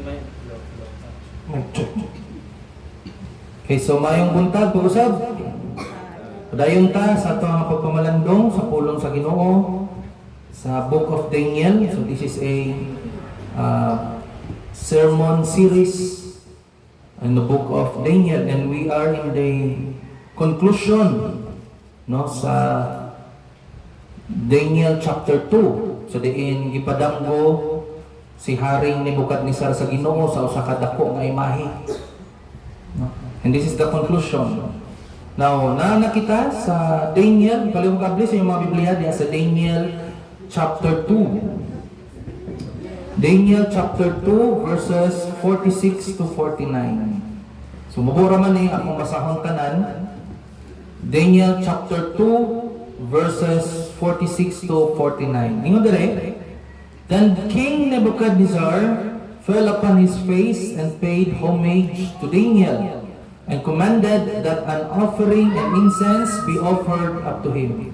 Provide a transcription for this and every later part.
May low, low. Mic check. Okay, so mayong buntag, pag-usab. Padayon ta sa ato ang pagpamalandong sa pulong sa Ginoo sa Book of Daniel. So this is a sermon series in the Book of Daniel, and we are in the conclusion, no, sa Daniel chapter 2. So diin gipadanggo si Haring Nebuchadnezzar sa Ginoo sa usa ka dako nga imahe. No? And this is the conclusion. Now, naa na kita sa Daniel, palihog abli sa inyong mga Biblia diya sa Daniel chapter 2. Daniel chapter 2 verses 46 to 49. So mubo ra man ni akong basahon tanan. Daniel chapter 2 verses 46 to 49. Ingon dire, "Then King Nebuchadnezzar fell upon his face and paid homage to Daniel and commanded that an offering and incense be offered up to him.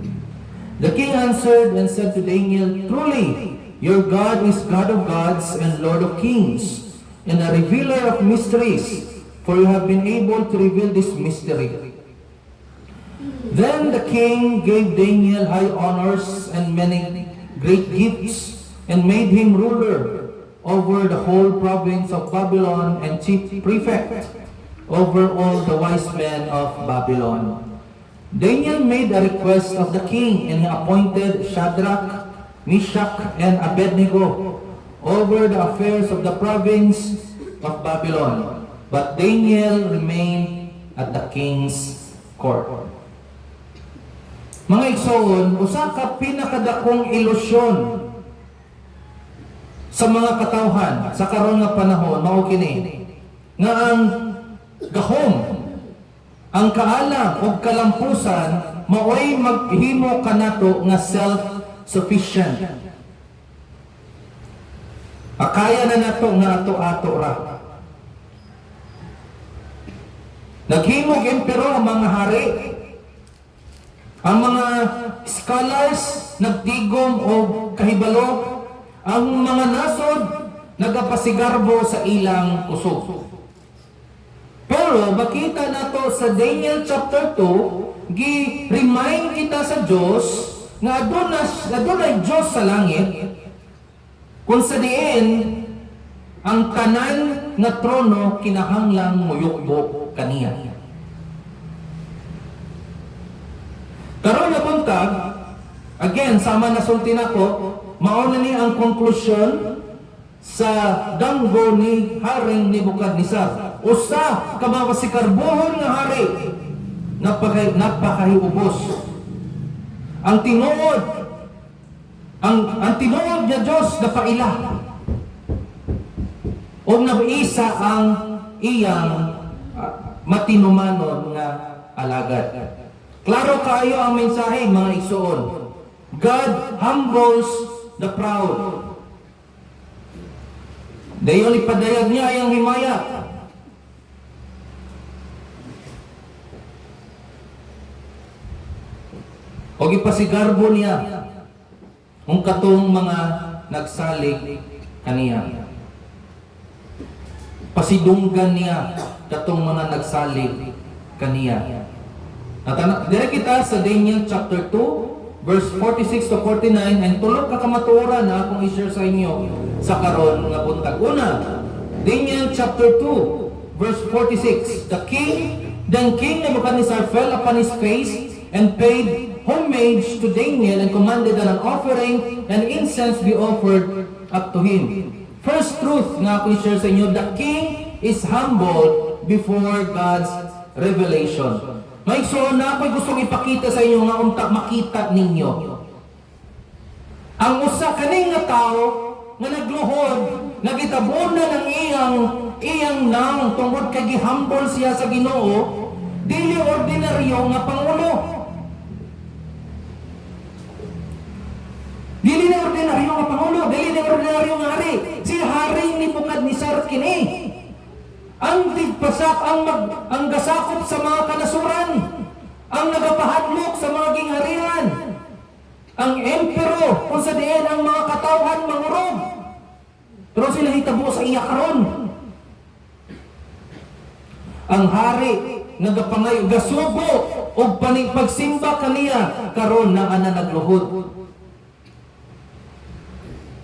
The king answered and said to Daniel, 'Truly, your God is God of gods and Lord of kings, and a revealer of mysteries, for you have been able to reveal this mystery.' Then the king gave Daniel high honors and many great gifts, and made him ruler over the whole province of Babylon and chief prefect over all the wise men of Babylon. Daniel made a request of the king, and he appointed Shadrach, Meshach, and Abednego over the affairs of the province of Babylon. But Daniel remained at the king's court." Mga igsoon, usa ka pinakadakong ilusyon sa mga katawhan sa karon nga panahon mao kini nga ang gahom, ang kaalam ug kalampusan maoy maghimo kanato nga self-sufficient. Akaya na nato nga ato-ato ra. Naghimog emperor ang mga hari. Ang mga scholars nagtigom og kahibalo. Ang mga nasod nagapasigarbo sa ilang kusog. Pero makita nato sa Daniel chapter 2, gi-remind kita sa Dios nga adunay Dios sa langit kung sa diin ang tanan nga trono kinahanglang muyukbo kaniya. Karon na buntag, again, sama nasulti nako, mao na ni ang konklusyon sa danggo ni Haring Nebuchadnezzar. Usa ka masikarbuhon nga hari, napakahiubos. Ang tinuod nga Dios napaila. Og naisa ang iyang matinumanon nga alagad. Klaro kaayo ang mensahe, mga igsoon. God humbles the proud. Dayon ipadayag niya ang himaya. O ipasigarbo niya ang katong mga nagsalig kaniya. Pasidunggan niya katong mga nagsalig kaniya. Dire kita sa Daniel chapter 2 verse 46 to 49, and tulo ka kamatuoran na akong i-share sa inyo sa karon nga buntag. Una, Daniel chapter 2 verse 46. Then King Nebuchadnezzar fell upon his face and paid homage to Daniel and commanded that an offering and incense be offered up to him. First truth nga ako i-share sa inyo, the king is humbled before God's revelation. May so na ako'y gustong ipakita sa inyo nga unta makita ninyo. Ang usa kaning nga tao nga nagluhod, nagitabunan ang iyang naong tungod kay gihumble siya sa Ginoo, dili ordinaryo nga pangulo. Dili na ordinaryo nga pangulo, dili na ordinaryo nga hari. Si Haring Nebuchadnezzar kini. Ang tigpasak, ang gasakop sa mga kanasuran, ang nagapahadlok sa mga gingharian, ang emperor kung sa diin ang mga katawhan mangurog. Pero sila hitabo sa iya karon. Ang hari nagapangayo, gasugo og panig pagsimba kaniya, karon naa na nagluhod.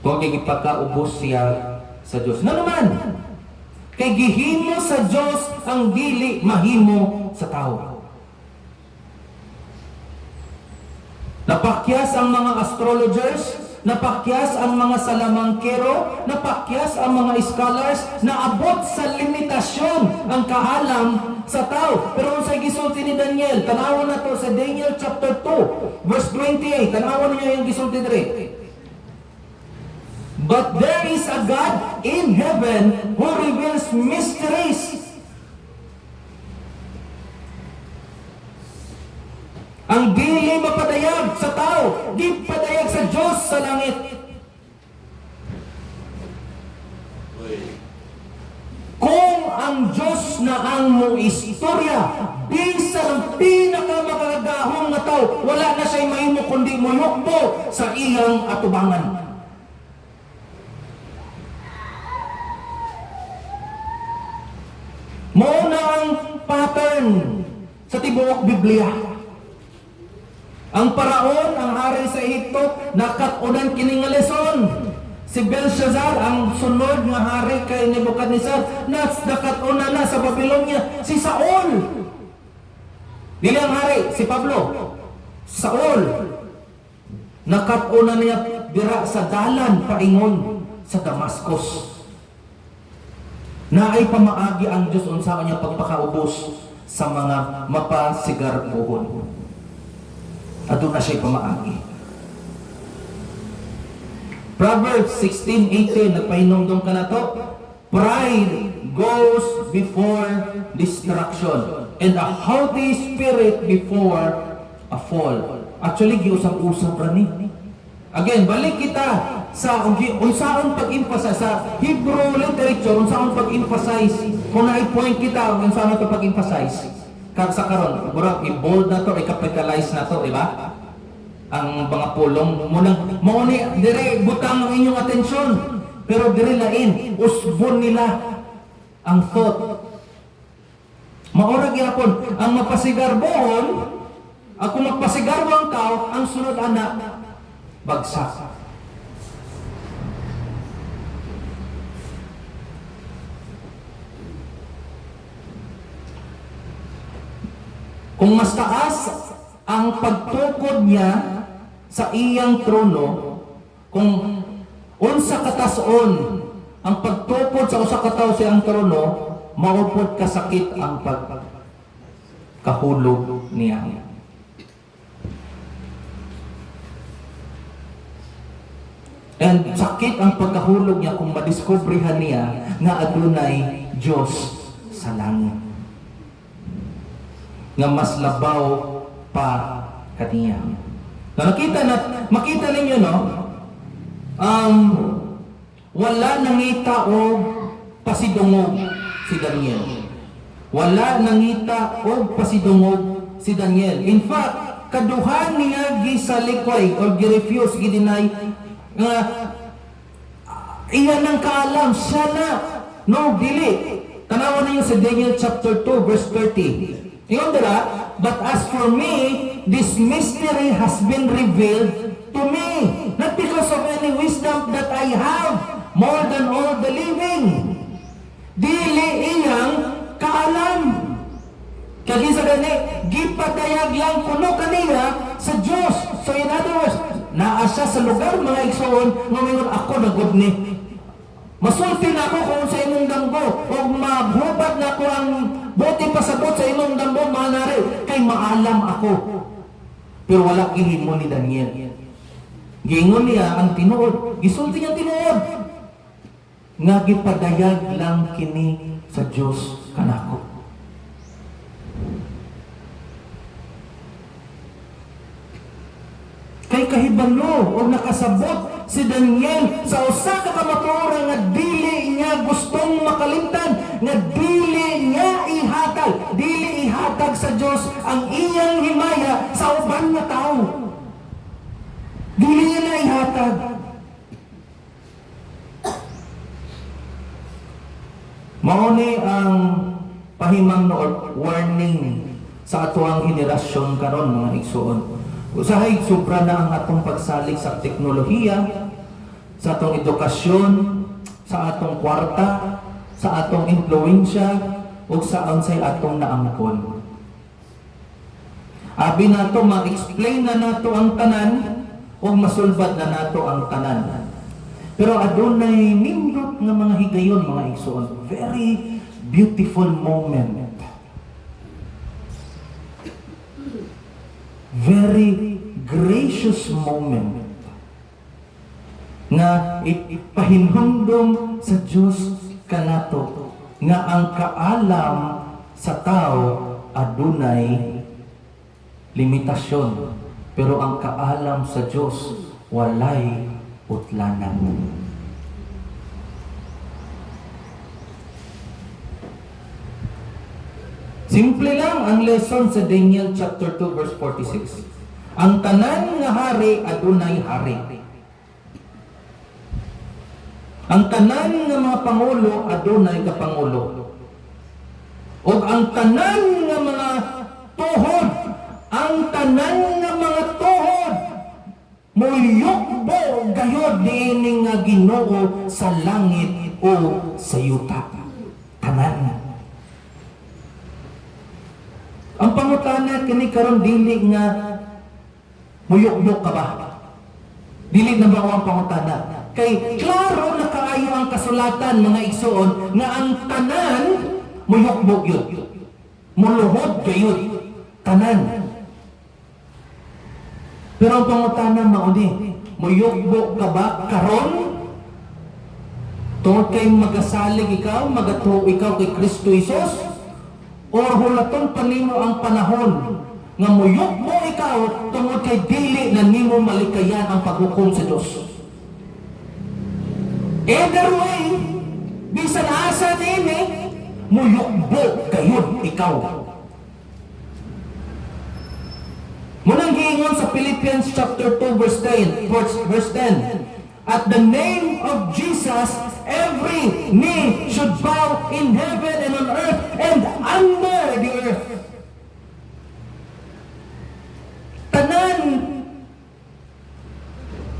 Kung gipakaubos siya sa Dios. Na naman, kay gihimo sa Dios ang dili mahimo sa tao. Napakyas ang mga astrologers, napakyas ang mga salamangkero, napakyas ang mga scholars, naabot sa limitasyon ang kaalam sa tao. Pero unsay gisulti ni Daniel, tan-awon na to sa Daniel chapter 2, verse 28. Tan-awon niyo yung gisulti diri. But there is a God in heaven who reveals mysteries. Ang dili mapadayag sa tao, gipadayag sa Diyos sa langit. Kung ang Diyos na ang mo istorya, bisan ang pinakamakagahom nga tao, wala na siya'y mahimo kundi moyukbo sa iyang atubangan. Mao na ang pattern sa tibuok Biblia. Ang paraon, ang hari sa Ehipto, nakat-unan kini nga leson. Si Belshazzar, ang sunod nga hari kay Nebuchadnezzar, nakat-unan na sa Babylonia. Si Saul, dili ang hari, si Pablo. Saul, nakat-unan niya dira sa dalan paingon sa Damascus. Naay pamaagi ang Diyos unsaon niya pagpakaubos sa mga mapasigarbuhon. Aduna siya'y pamaagi. Proverbs 16:18, nagpahinumdum ka na to. Pride goes before destruction and a haughty spirit before a fall. Actually, giusap-usap ra ni. Again, balik kita sa unsaon pag-emphasize sa Hebrew literature, unsaon pag-emphasize. Kung na-point kita, unsaon ito pag-emphasize. Kag sa karon, murag i-bold na to, i-capitalize na to, di ba? Ang mga pulong mo nang mao ni dire butang ang inyong atensyon. Pero dire lain, usbon nila ang thought. Maura gyapon ang mapasigarbohon, ako magpasigarbo ang tao, ang sunod ana bagsak. Kung mas taas ang pagtukod niya sa iyang trono, kung unsa katason ang pagtukod sa usa ka tawo sa iyang trono, mao pod kasakit ang pagkahulog niya. And sakit ang pagkahulog niya kung madiskobrehan niya nga adunay Dios sa langit, nga mas labaw pa kaniya. Na makita ninyo, no? Wala nangita og pasidungog si Daniel. Wala nangita og pasidungog si Daniel. In fact, kaduhan niya gisalikway or gi-refuse, gi-deny nga iya nang kaalam siya na. No, dili. Tanawan ninyo sa Daniel chapter 2 verse 30. Ingon dira, but as for me, this mystery has been revealed to me, not because of any wisdom that I have more than all the living. Dili iyang kaalam. Kaya sa gani, gipadayag lang kuno kaniya sa Diyos. So in other words, naa siya sa lugar mga igsoon, nga mingon ako na gud ni. Masulti na ako kung sa imong damgo, o maghubad na ako ang buti pasabot sa imong damgo, manari, kay maalam ako. Pero wala gihimo ni Daniel. Giingon niya ang tinuod, gisulti niya ang tinuod, nga gipadayag lang kini sa Dios kanako. Kay kahibalo og nakasabot si Daniel sa usa ka kamatuoran nga dili niya gustong makalimtan, nga dili niya ihatag, dili ihatag sa Dios ang iyang himaya sa uban nga tawo. Dili niya na ihatag. Mao ni ang pahimangno or warning sa atoang henerasyon karon, mga igsuon. Usahay sobra na ang atong pagsalig sa teknolohiya, sa atong edukasyon, sa atong kwarta, sa atong impluwensya, ug sa unsay atong naangkon. Abi nato ma-explain na nato ang tanan ug masulbad na nato ang tanan. Pero adunay nindot nga mga higayon, mga igsuon. Very beautiful moment. Very gracious moment nga ipahinumdom sa Dios kanato nga ang kaalam sa tao adunay limitasyon, pero ang kaalam sa Dios walay utlanan. Simple lang ang lesson sa Daniel chapter 2 verse 46. Ang tanan nga hari adunay hari. Ang tanan nga mga pangulo adunay kapangulo. Ug ang tanan nga mga tuhod, ang tanan nga mga tuhod muyukbo gayod niini nga Ginoo sa langit o sa yuta. Tanan. Ang pangutana kini karon, dili nga muyukbok ka ba? Dili na ba ang pangutana? Kay klaro na kaayo ang kasulatan, mga igsuon, nga ang tanan muyukbok yun. Muluhod gayud tanan. Pero ang pangutana mao ni, muyukbok ka ba karon? Tungod kay magasalig ikaw, magatuo ikaw kay Kristo Hesus, or hulaton pa nimo ang panahon nga muyukbo ikaw tungod kay dili na nimo malikayan ang paghukom sa Dios? Either way, bisan asa nini, muyukbo gayud ikaw. Munang giingon sa Philippians chapter 2 verse 10, verse 10, "At the name of Jesus, every knee should bow in heaven and on earth and under the earth." Tanan,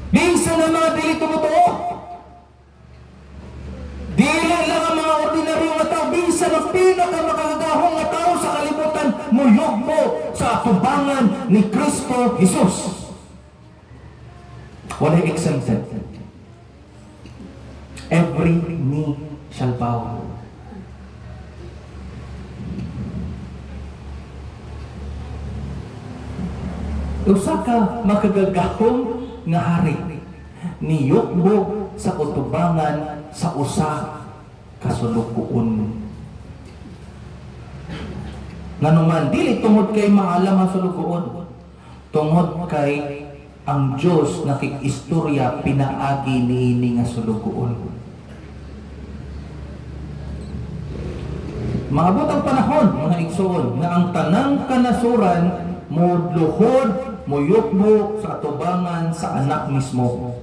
bisan ang mga dili tumutuo, dili lang ang mga ordinaryo nga tao, bisan ang pinakamakagagahong nga tao sa kalibutan, muyugbo sa atubangan ni Kristo Jesus. Walay exempted. Every knee shall bow. Usa ka makagagahom nga hari niyukbo sa utubangan sa usa ka sulugoon. Nganuman, dili tungod kay maalam ang sulugoon, tungod kay ang Diyos nakikistorya pinaagi niini nga sulugoon. Maabot ang panahon, mga igsoon, nga ang tanang kanasuran muluhod, muyukbo sa atubangan sa anak mismo.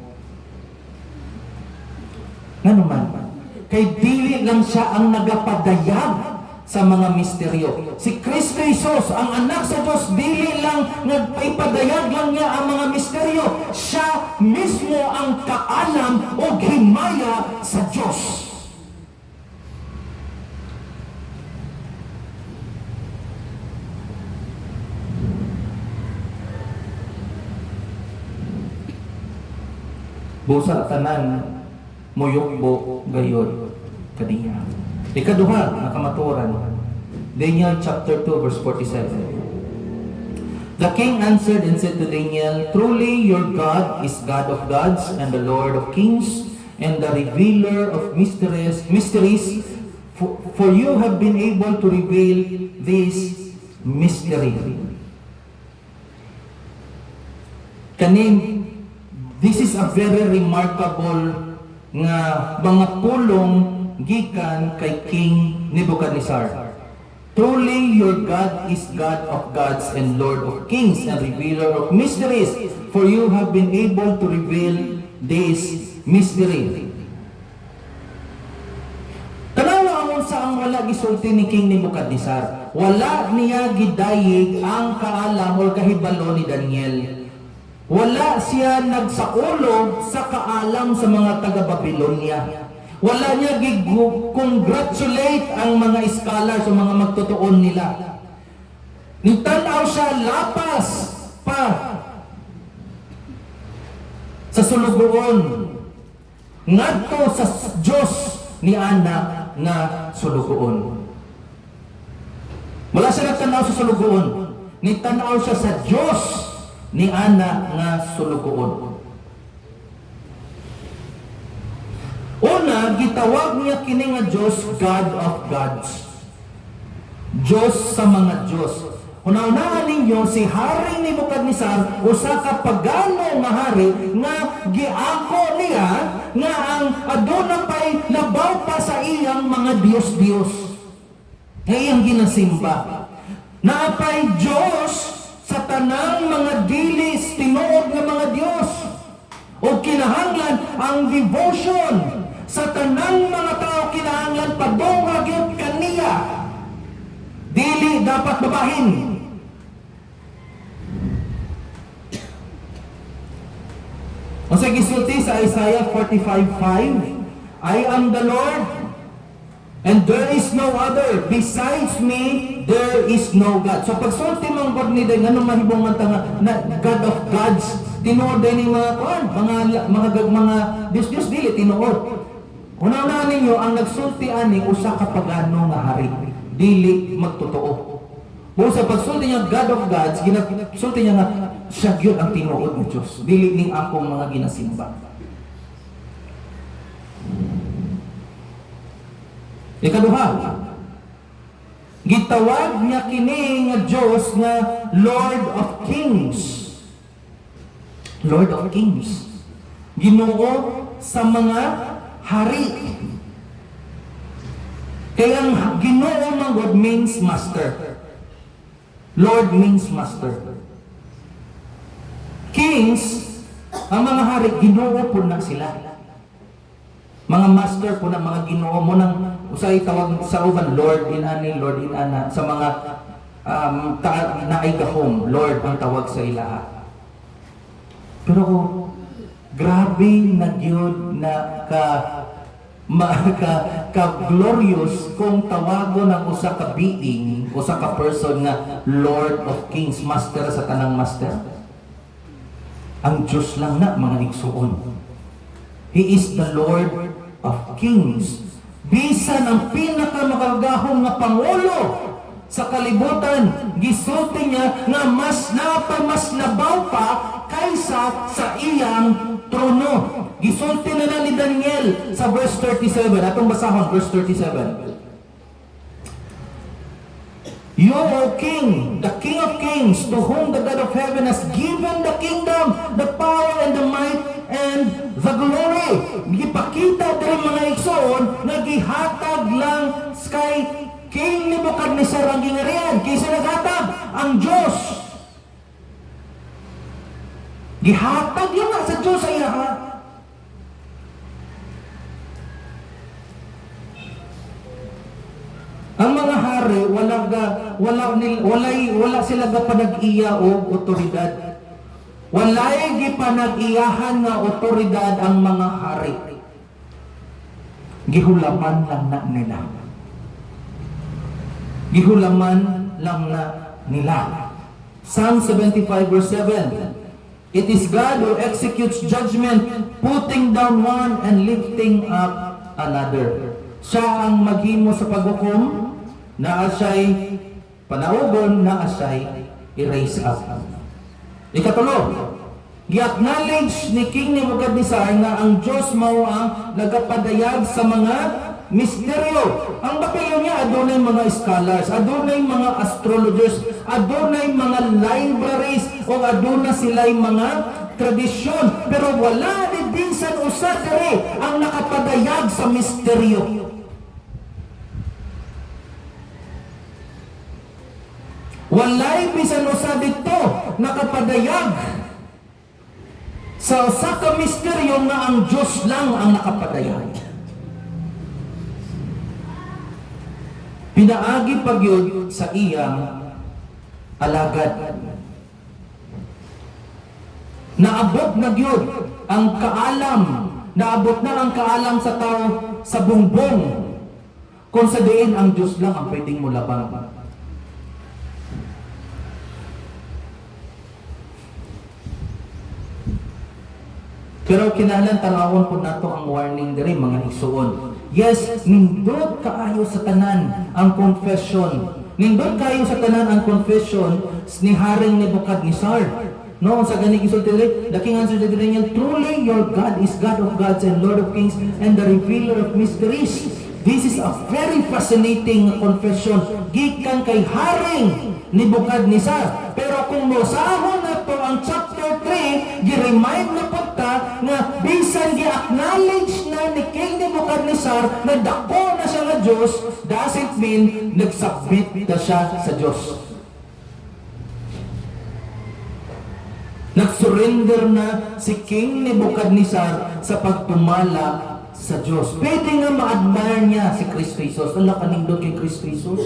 Nganuman, kay dili lang siya ang nagapadayag sa mga misteryo. Si Kristo Jesus, ang anak sa Diyos, dili lang nagpaipadayag lang niya ang mga misteryo. Siya mismo ang kaalam o himaya sa Diyos. Busa tanan muyukbo gayod kaniya. Ikaduha nga kamatuoran, Daniel chapter 2 verse 47. The king answered and said to Daniel, "Truly your God is God of gods and the Lord of kings and the revealer of mysteries, for you have been able to reveal this mystery." Kaning, this is a very remarkable nga mga pulong gikan kay King Nebuchadnezzar. "Truly your God is God of gods and Lord of kings and revealer of mysteries, for you have been able to reveal this mystery." Tanawa ang unsa ang wala gisulti ni King Nebuchadnezzar. Wala niya gidayig ang kaalam or kahibalo ni Daniel. Wala siya nagsaulog sa kaalam sa mga taga-Babylonia. Wala niya gi-congratulate ang mga scholars o mga magtutuon nila. Nitanaw siya lapas pa sa sulugoon ngadto sa Dios ni ana nga sulugoon. Wala siya nagtanaw sa sulugoon. Nitanaw siya sa Dios ni ana nga sulugoon. Una, gitawag niya kini nga Dios God of Gods. Dios sa mga Dios. Una-unahan ninyo si Haring Nebuchadnezzar, usa ka pagano nga hari nga giako niya nga ang aduna pay labaw pa sa iyang mga Dios-Dios. Nga iyang ginasimba. Naapay Dios sa tanang mga dilis tinuod nga mga Dios. O kinahanglan ang devotion sa tanang mga tao, kinahanglan padung gyud kaniya. Dili dapat babahin. Unsa gisulti sa Isaiah 45:5? "I am the Lord, and there is no other. Besides me, there is no God." So pagsulti man God ni day, nganong mahibong man ta nga na God of gods, tinuod day ni mga kuan, mga Dios Dios dili tinuod. Una-una ninyo, ang nagsulti ani usa ka pagano nga hari, dili magtotoo. Kung sa pagsulti niya God of gods, ginasulti niya nga siya gyud ang tinuod nga Dios, dili ning akong mga ginasimba. Ikaduha, gitawag niya kini nga Dios nga Lord of Kings. Lord of Kings. Ginoo sa mga hari. Kaya ang Ginoo man God means master. Lord means master. Kings, ang mga hari, Ginoo po na sila. Mga master po na, mga Ginoo mo nang usay tawag sa uban Lord inani, Lord inana, sa mga naay gahom, Lord ang tawag sa ilaha. Pero grabe na gyud na ka glorious kung tawagon ang usa ka being, usa ka person nga Lord of Kings, master sa tanang master. Ang Diyos lang na, mga igsuon. He is the Lord of Kings. Bisan ang pinakamakagahom nga pangulo sa kalibutan, gisulti niya nga mas napa, mas labaw pa kaysa sa iyang trono. Gisulti na ni Daniel sa verse 37. Atong basahon, verse 37. "You, O King, the King of Kings, to whom the God of heaven has given the kingdom, the power and the might and the glory." Gipakita diri, mga igsoon, nga gihatag lang kay King Nebuchadnezzar ang gingarian. Kinsa naghatag? Ang Diyos. Gihatag lang nga sa Diyos sa iya. Ang mga hari, wala ga wala nil walay wala sila ga panag-iya og otoridad. Walay gipanag-iyahan nga otoridad ang mga hari. Gihulaman lang na nila. Gihulaman lang na nila. Psalm 75 verse 7. "It is God who executes judgment, putting down one and lifting up another." Siya ang maghimo sa paghukom, naa siya'y panaugon, naa siya'y i-raise up. Ikatulo, gi-acknowledge ni King Nebuchadnezzar nga ang Diyos mao ang nagapadayag sa mga misteryo. Ang Babylonia, adunay mga scholars, adunay mga astrologers, adunay mga libraries, o aduna sila'y mga tradisyon. Pero wala ni bisan usa diri ang nakapadayag sa misteryo. Walay bisan usa dito nakapadayag sa usa ka misteryo nga ang Diyos lang ang nakapadayag. Pinaagi pagyud sa iyang alagad. Naabot na gyud ang kaalam, naabot na ang kaalam sa tao sa bungbong kung sa diin ang Diyos lang ang pwedeng molabang. Pero kinahanglan tan-awon po nato ang warning diri, mga igsuon. Yes, nindot kaayo sa tanan ang confession. Nindot kaayo sa tanan ang confession ni Haring Nebuchadnezzar. No, sa gani gisulti diri, the king answered to Daniel, "Truly your God is God of gods and Lord of kings and the revealer of mysteries." This is a very fascinating confession gikan kay Haring Nebuchadnezzar. Pero kung mosahon nato ang chapter 3, gi-remind na pud ta nga bisan gi-acknowledge na ni King Nebuchadnezzar na dako na siya nga Diyos, doesn't mean nagsubmit na siya sa Diyos. Nagsurrender na si King Nebuchadnezzar sa pagtumala sa Diyos. Pwede nga ma-admire niya si Kristo Jesus. Ala, kanindot kay Kristo Jesus.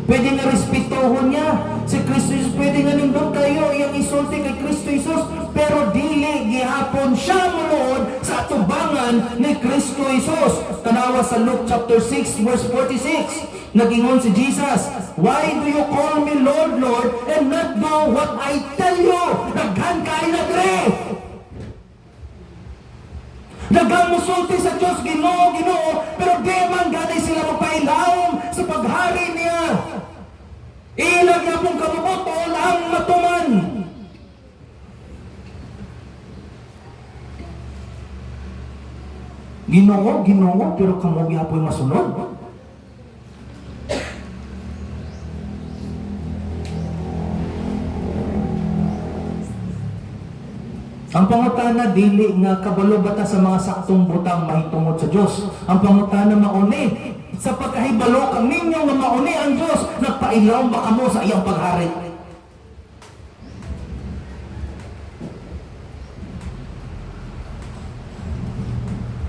Pwede nga respetuhon niya si Kristo Jesus. Pwede nga nindot kayo iyang isulti kay Kristo Jesus. Pero dili gihapon siya muluod sa atubangan ni Kristo Jesus. Tanawa sa Luke chapter 6 verse 46. Nagingon si Jesus, "Why do you call me Lord, Lord, and not do what I tell you?" Daghan kaayo na dre. Daghang musulti sa Diyos, "Ginoo, Ginoo," pero di man gani sila magpailawom sa paghari niya. Ila gyapong kabubut-on ang matuman. "Ginoo, Ginoo," pero kamo gihapon masunod. Ang pangutana dili nga kabalo ba ta sa mga saktong butang mahitungod sa Dios. Ang pangutana mauni, sa pagkahibalo kang ninyo nga mauni ang Dios, nagpailawom ba kamo sa iyang paghari?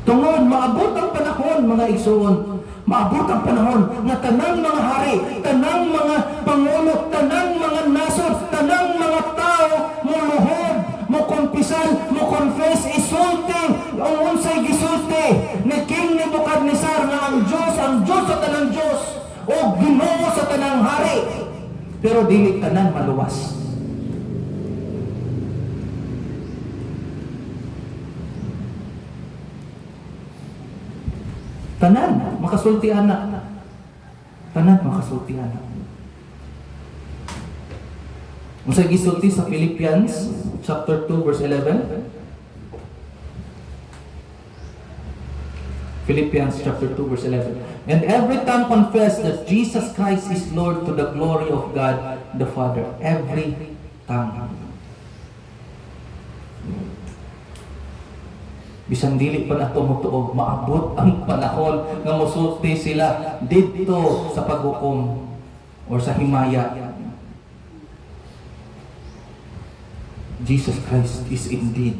Tungod maabot ang panahon, mga igsuon, maabot ang panahon nga tanang mga hari, tanang mga pangulo, tanang mga nasod, tanang mga tao muluhod, mo kumpisal, mo confess, isulti ang unsay gisulti ni King Nebuchadnezzar nga ang Dios sa tanang Dios o Ginoo sa tanang hari. Pero dili tanan maluwas. Tanan makasulti ana. Tanan makasulti ana. Unsa gisulti sa Philippians chapter 2 verse 11? Philippians chapter 2 verse 11. "And every tongue confess that Jesus Christ is Lord to the glory of God the Father." Every tongue. Bisan dili pa nato motuo, maabot ang panahon nga mosulti sila didto sa paghukom or sa himaya. Jesus Christ is indeed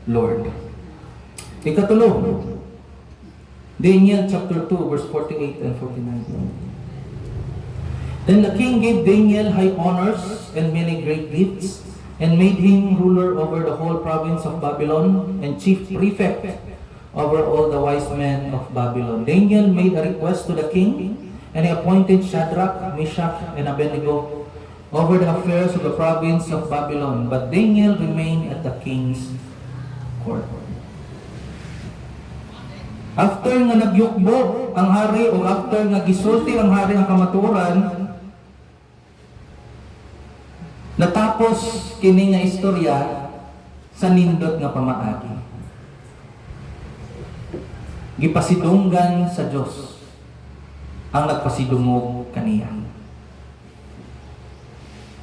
Lord. Ikatulo, Daniel chapter 2 verse 48 and 49. Then the king gave Daniel high honors and many great gifts, and made him ruler over the whole province of Babylon and chief prefect over all the wise men of Babylon. Daniel made a request to the king, and he appointed Shadrach, Meshach, and Abednego over the affairs of the province of Babylon. But Daniel remained at the king's court. After nga nagyukbo ang hari o after nga gisulti ang hari ang kamatuoran, natapos kini nga istorya sa nindot nga pamaagi. Gipasidunggan sa Dios ang nagpasidungog kaniya.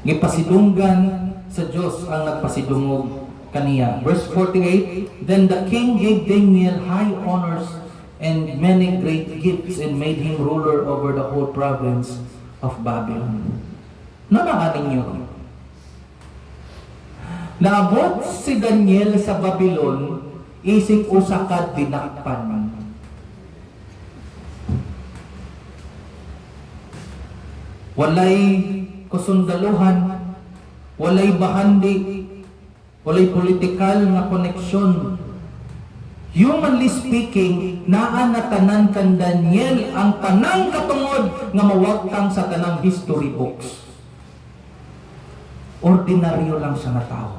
Gipasidunggan sa Dios ang nagpasidungog kaniya. Verse 48, "Then the king gave Daniel high honors and many great gifts and made him ruler over the whole province of Babylon." Namaan ninyo. Naabot si Daniel sa Babylon isip usa ka dinakpan. Walay kasundaluhan, walay bahandi, walay politikal nga koneksyon. Humanly speaking, naa na tanan kan Daniel ang tanang katungod nga mawagtang sa tanang history books. Ordinaryo lang siya nga tao.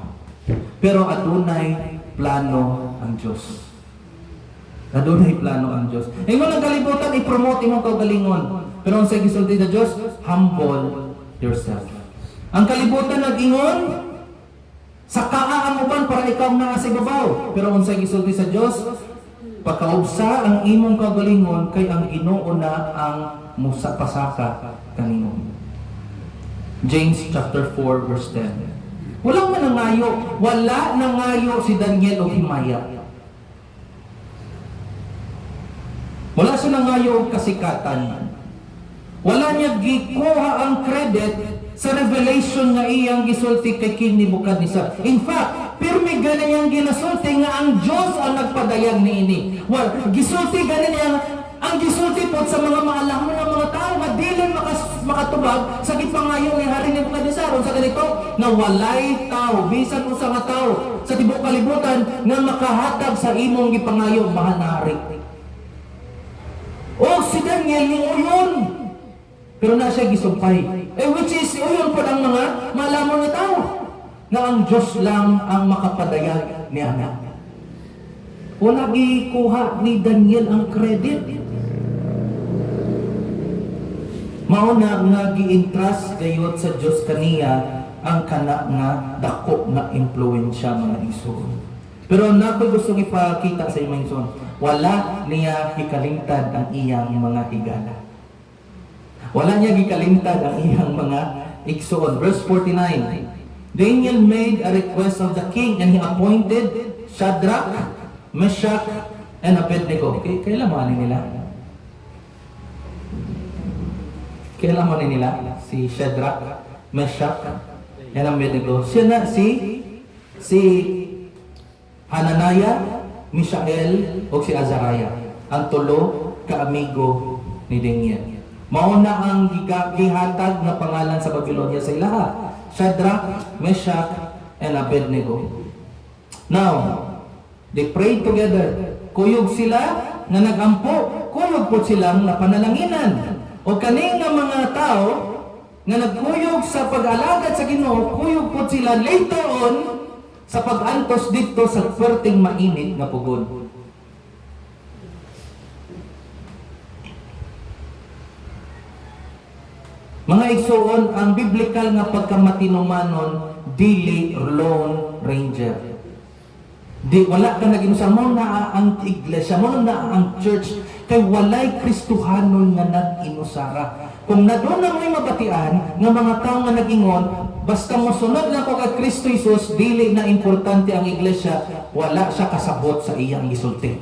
Pero adunay plano ang Diyos. Adunay plano ang Diyos. Ingon ang kalibutan, i-promote imong kaugalingon. Pero ang sa gisulti sa Diyos, humble yourself. Ang kalibutan nag-ingon, sakaa ang uban para ikaw naa sa ibabaw. Pero unsay gisulti sa Dios, pakaubsa ang imong kaugalingon kay ang Ginoo na ang musa pasaka kanimo. James chapter 4 verse 10. Walang manangayo, wala nangayo si Daniel og himaya. Wala siya nangayo og kasikatan. Wala niya gikuha ang credit sa revelation nga iyang gisulti kay King Nebuchadnezzar. In fact, pirmi gani niyang ginasulti nga ang Diyos ang nagpadayag niini. Well, gisulti gani niya ang gisulti pod sa mga maalamon nga mga tao nga dili makatubag sa gipangayo ni Hari Nebuchadnezzar unsa ganito nga walay tao bisan usa nga tao sa tibuok kalibutan nga makahatag sa imong gipangayo, mahal na hari. O si Daniel ni uyon. Pero na siya gisumpay. Eh, which is, uyon po ang mga malamon nga tao nga ang Diyos lang ang makapadayag ni anak. Wala gikuha ni Daniel ang credit. Mao na nga gi-entrust gayud sa Dios kaniya ang kana nga dako nga impluwensya, mga igsoon. Pero nako gustong ipakita sa imong igsoon, wala niya gikalimtad ang iyang mga higala. Wala niya gikalimtad ang iyang mga igsoon. Verse 49. Daniel made a request of the king and he appointed Shadrach, Meshach, and Abednego. Okay, kailan mo ani nila? Kailan mo ani nila? Si Shadrach, Meshach, and Abednego. Siya na si si Hananiah, Mishael, o si Azariah. Ang tulo kaamigo ni Daniel. Mao na ang gihatag nga pangalan sa Babylonia sa ilaha. Shadrach, Meshach, and Abednego. Now, they prayed together. Kuyog sila nga nagampo, kuyog po silang napanalanginan. O kaning nga mga tao nga nagkuyog sa pag-alagad sa Ginoo, kuyog po sila later on sa pag-antos dito sa perting mainit nga pugon. Mga igsuon, ang biblical nga pagkamatinumanon dili lone ranger. Di wala ka nag-inusa mo na ang iglesia, mo na ang church kay walay Kristohanon nga nag-inusara. Kung naduna mo'y mabatian nga mga tao nga nag-ingon, basta mosunod lang ko kay Kristo Jesus, dili na importante ang iglesia, wala siya kasabot sa iyang gisulti.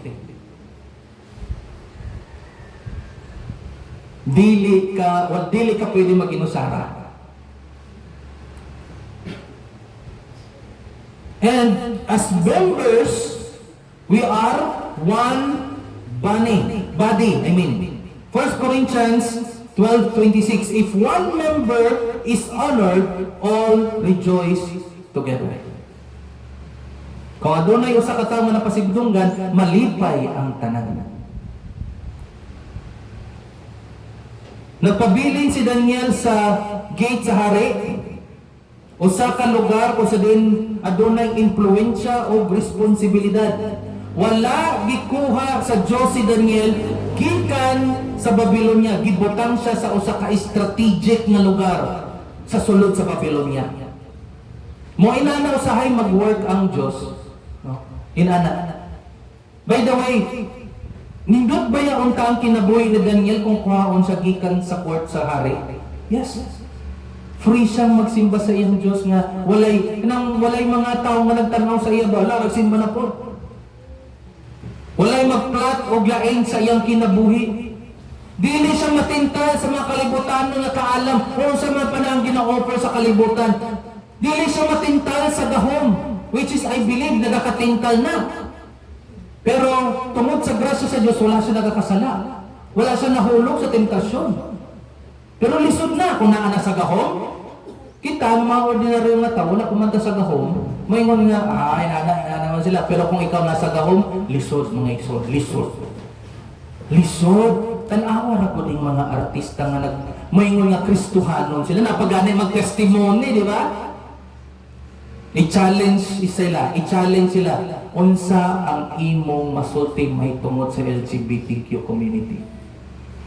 Dili ka pwede mag-inusara. And as members, we are one body. Body, I mean. 1 Corinthians 12:26. If one member is honored, all rejoice together. Kung adunay usa ka tawo nga napasigdunggan, malipay ang tanan. Nagpabilin si Daniel sa gate sa hari, usa ka lugar o sa din adunay impluwensya o responsibilidad. Wala gikuha sa Diyos si Daniel gikan sa Babylonia. Gibutang siya sa usa ka strategic nga lugar sa sulod sa Babylonia. Mo inana usahay mag-work ang Diyos. No? Inana. By the way, nindot ba ya unta ang kinabuhi ni Daniel kung kuhaon siya gikan sa court sa hari? Yes. Free siyang magsimba sa iyang Diyos nga walay mga tao nga nagtanaw sa iya ba, wala nagsimba na po. Walay magplat o lain sa iyang kinabuhi. Dili siya matintal sa mga kalibutan nga kaalam o sa mga panahon gina-offer sa kalibutan. Dili siya matintal sa gahom, which is I believe nagakatintal na. Pero tungod sa grasya sa Diyos, wala siya nagakasala. Wala siya nahulog sa tentasyon. Pero lisod na kung naa na sa gahom. Kita, mga ordinaryo nga tao, wala kumanta sa gahom, maingon nga, ay, nana, nana naman sila. Pero kung ikaw nasa gahom, lisod, mga igsoon, lisod. Lisod. Tanawa ra pud yung mga artista nga nag maingon nga Kristohanon sila, napagani mag-testimony, di ba? I-challenge sila, i-challenge sila unsa ang imong masulti mahitungod sa LGBTQ community.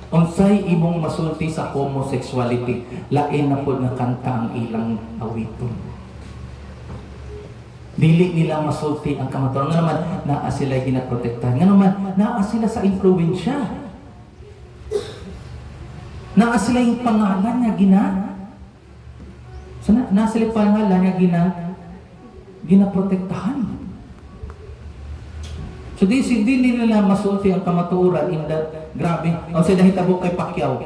Unsay imong masulti sa homosexuality? Lain na pod nga kanta ang ilang awiton. Dili nila masulti ang kamatuoran. Nga naman, naa sila ginaprotektahan. Nga naman, naa sila sa impluwensya. Naa sila yung pangalan nga gina. So, naa sila yung pangalan nga ginaprotektahan. So di hindi nila masulti ang kamatuoran in that grabe. O sa nahitabo kay Pacquiao.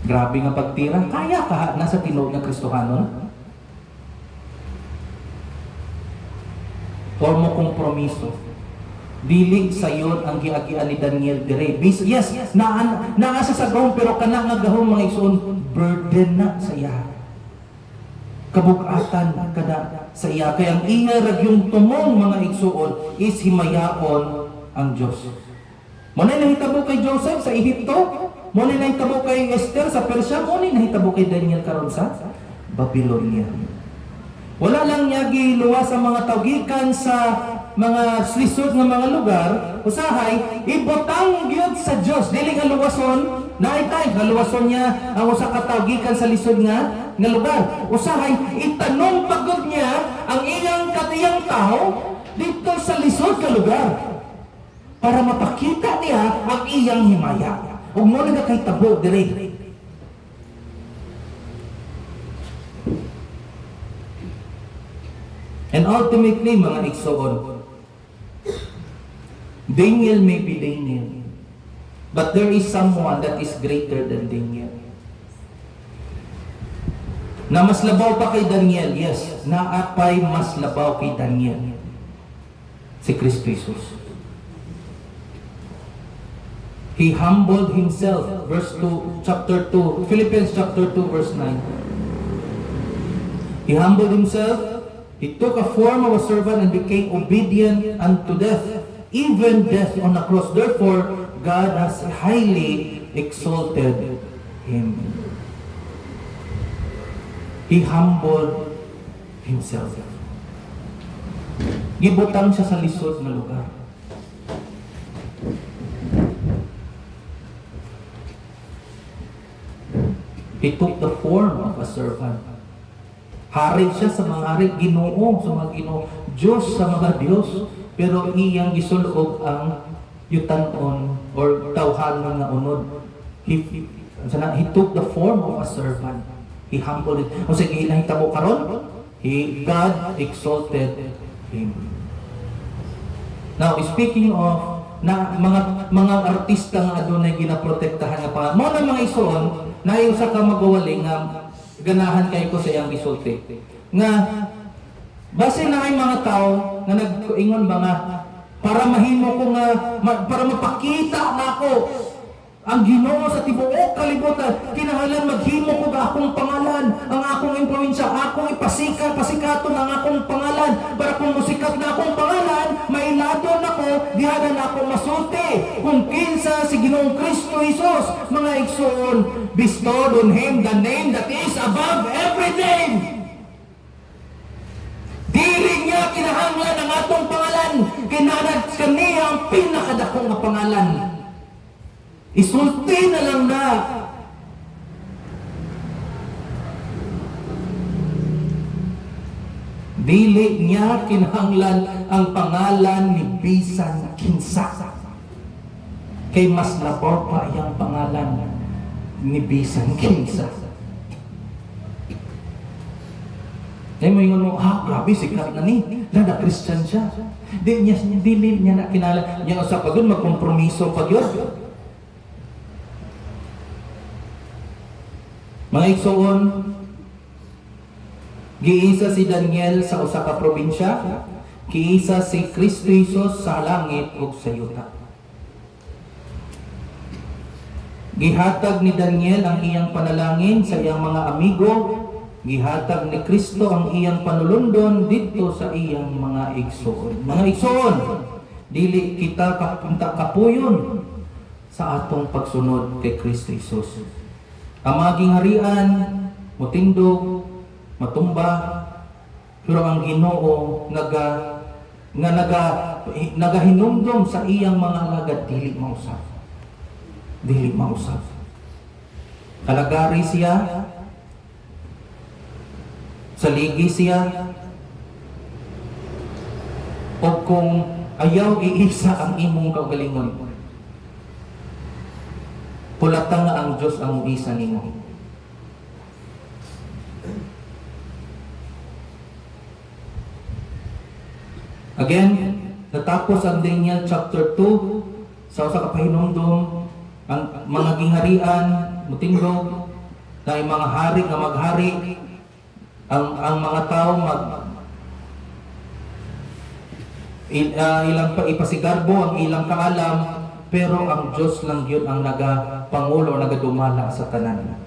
Grabe nga pagtira. Kaya ka nasa tinuod nga Kristohanon? Or mo kompromiso. Dili sayon ang giagian ni Daniel dire. Yes, naa naa sa gahom, pero kana nga gahom, mga igsoon, burden na sa iya. Kabugatan kada sa iya. Kaya ang iya ragyong tumong, mga igsoon, is himayaon ang Dios. Mo na nahitabo kay Joseph sa Ehipto, mo na nahitabo kay Esther sa Persia, mo na nahitabo kay Daniel karon sa Babylonia. Wala lang niya giluwas ang mga tao gikan sa mga lisod nga mga lugar, usahay ibutang gyud sa Dios, dili nga luwason, naay time nga luwason niya ang usa ka tawo gikan sa lisod nga lugar. Usahay itanom pagod niya ang iyang katiyang tao dito sa lisod nga lugar para mapakita niya ang iyang himaya. Ug mo na kahitabo diri. And ultimately, mga igsoon, Daniel may be Daniel, but there is someone that is greater than Daniel. Na mas labaw pa kay Daniel, yes, naapay mas labaw kay Daniel. Si Kristo Jesus. He humbled himself, verse 2, chapter 2, Philippians chapter 2, verse 9. He humbled himself, he took a form of a servant and became obedient unto death, even death on a cross. Therefore, God has highly exalted him. He humbled himself. Gibutang siya sa lisod nga lugar. He took the form of a servant. Hari siya sa mga hari, Ginoo sa mga Ginoo, Diyos sa mga Diyos, pero iyang gisulob ang yutanon or tawhanon nga unod. He took the form of a servant. He humbled it. O sige, nahitabo karon, God exalted him. Now, speaking of na mga artista nga adunay ginaprotektahan nga pangalan. Mao na, mga igsoon, naay usa ka magwawali nga ganahan kay ko sa iyang gisulti. Nga base na ay mga tao nga nagingon ba nga para mahimo ko nga para mapakita nako ang Ginoo sa tibuok kalibutan, kinahanglan maghimo ko ga akong pangalan, ang akong impluwensya, akong ipasika, pasikaton ang akong pangalan para kung musikat na akong pangalan, mailadon ako, diha na ako masulti kung kinsa si Ginoong Kristo Jesus. Mga igsoon, bestowed on him the name that is above every name. Dili niya kinahanglan ang atong pangalan, kinahanglan kaniya ang pinakadakong nga pangalan. Isulti na lang na. Dili niya kinahanglan ang pangalan ni bisan kinsa. Kay mas labaw pa iyang pangalan ni bisan kinsa. Ay mo ingon mo, grabe, sikat na ni. Lada, Christian siya. Dili niya na kinahanglan. Niya usa pa gyud, magkompromiso pa gyud. Mga igsoon, giisa si Daniel sa usa ka probinsya, giisa si Kristo Jesus sa langit ug sa yuta. Gihatag ni Daniel ang iyang panalangin sa iyang mga amigo, gihatag ni Kristo ang iyang panulundon didto sa iyang mga igsoon. Mga igsoon, dili kita kapunta kapuyon sa atong pagsunod kay Kristo Jesus. Ang mga gingharian, mutindog, matumba, pero ang Ginoo naga nga naga nagahinumdom sa iyang mga alagad, dili mausab. Dili mausab. Kalagari siya, saligi siya, o kung ayaw iisa ang imong kaugalingon, pulata nga ang Diyos ang muisa nimo. Again, natapos ang Daniel chapter 2 sa usa ka pahinumdom, ang mga gingharian mutindog, na mga hari nga maghari, ang mga tao mag ilang pa ipasigarbo ang ilang kaalam, pero ang Diyos lang yun ang nagapangulo, nagadumala sa tanan.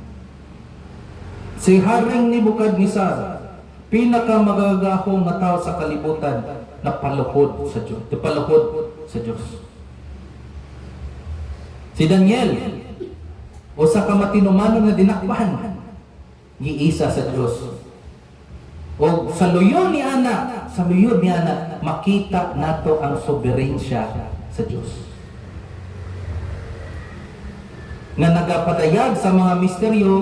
Si Haring Nebuchadnezzar, pinakamagagahong nga tao sa kalibutan, napaluhod sa Diyos. Napaluhod sa Diyos. Si Daniel, usa ka matinumanon nga dinakpan, giisa sa Diyos. O sa luyon ni ana, sa luyon ni ana, makita nato ang soberensya sa Diyos, nga nagapadayag sa mga misteryo,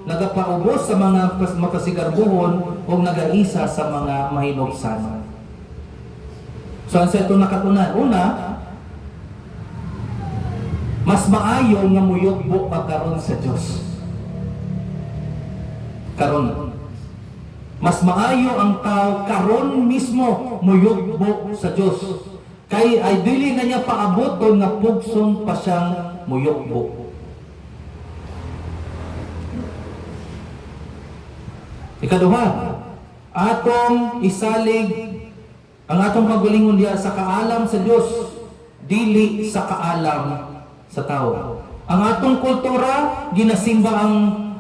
nagapaubos sa mga makasigarbuhon, o nagaisa sa mga mahinobsanon. So, ang sa ito nakatunan, una, mas maayo nga muyugbo ka karon sa Dios. Karon. Mas maayo ang tao karon mismo muyugbo sa Dios. Kay ay dili na niya paaboton nga pugson pa siyang muyugbo. Ikaduha, atong isalig ang atong kagalingon diha sa kaalam sa Dios, dili sa kaalam sa tao. Ang atong kultura ginasimba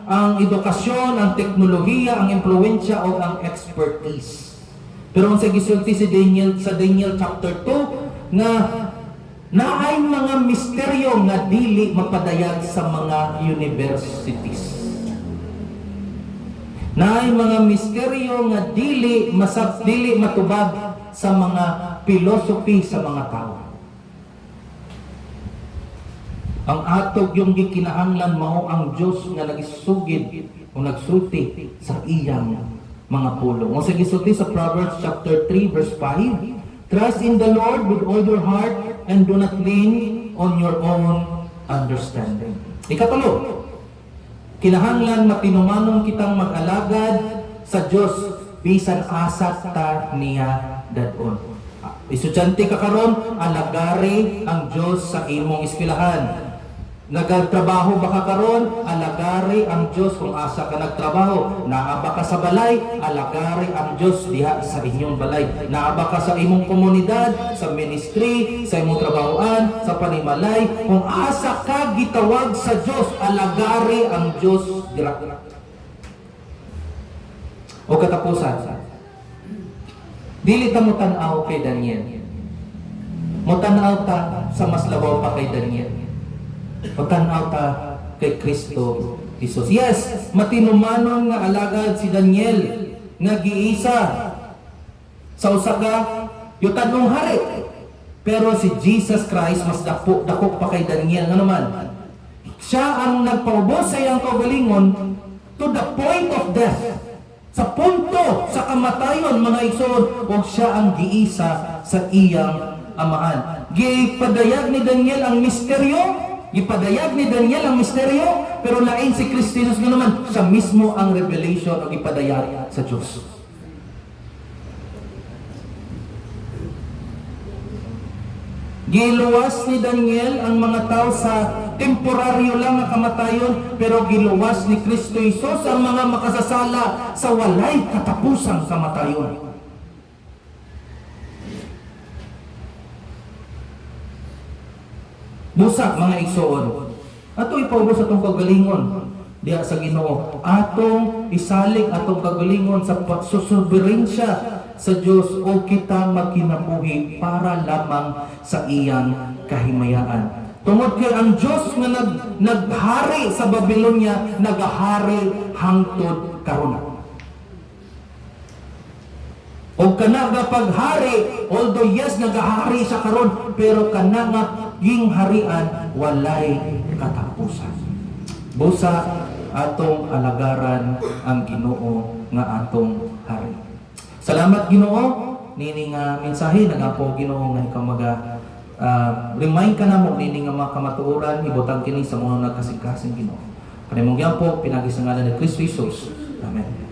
ang edukasyon, ang teknolohiya, ang impluwensya o ang expertise. Pero ang sa gisulti si Daniel sa Daniel chapter 2 nga naay mga misteryo nga dili mapadayag sa mga universities. Naay mga misteryo nga dili masab dili matubag sa mga philosophy sa mga tao. Ang atog yung gikinahanglan mao ang Dios nga nagisugid o nagsulti sa iyang mga pulong. Unsa gisulti sa Proverbs chapter 3 verse 5, "Trust in the Lord with all your heart and do not lean on your own understanding." Ikatulo, kinahanglan matinumanon kitang mag-alagad sa Dios bisan asa ta niya dadon. Estudyante ka karon, alagari ang Dios sa imong eskwelahan. Nagtrabaho ba ka karon? Alagari ang Dios kung asa ka nagtrabaho. Naa ba ka sa balay? Alagari ang Dios diha sa inyong balay. Naa ba ka sa imong komunidad, sa ministry, sa imong trabahoan, sa panimalay? Kung asa ka gitawag sa Dios, alagari ang Dios dira. O katapusan, dili ta mo tan-aw kay Daniel. Mo tan-aw ta sa mas labaw pa kay Daniel. Pagtanaw ta kay Kristo Jesus. Yes, matinumanon nga alagad si Daniel nga giisa sa usa ka yutanong hari. Pero si Jesus Christ mas dako pa kay Daniel nga naman. Siya ang nagpaubos sa iyang kaugalingon to the point of death. Sa punto sa kamatayon, mga igsoon, ug siya ang giisa sa iyang amaan. Gipadayag ni Daniel ang misteryo. Gipadayag ni Daniel ang misteryo, pero lain si Kristo Jesus nga naman, siya mismo ang revelation o gipadayag sa Diyos. Giluwas ni Daniel ang mga tao sa temporaryo lang nga kamatayon, pero giluwas ni Kristo Jesus ang mga makasasala sa walay katapusang kamatayon. Busa, mga igsoon, Ato ipaubos atong kagalingon diha sa Ginoo. Atong isalig atong kagalingon sa pagsusuberensya sa Dios o kita magkinabuhi para lamang sa iyang kahimayaan. Tungod kay ang Dios nga naghari sa Babylonia, nagahari hangtod karon. O kana nga paghari, although yes, nagahari siya karon, pero kana nga gingharian walay katapusan. Busa atong alagaran ang Ginoo nga atong hari. Salamat, Ginoo, nini nga mensahe. Nagampo, Ginoo, nga ikaw maga remind ka namo nini nga mga kamatuoran, ibutang kini sa mga nagkasing-kasing, Ginoo. Kanimong gyampo pinaagi sa ngalan ni Kristo Jesus. Amen.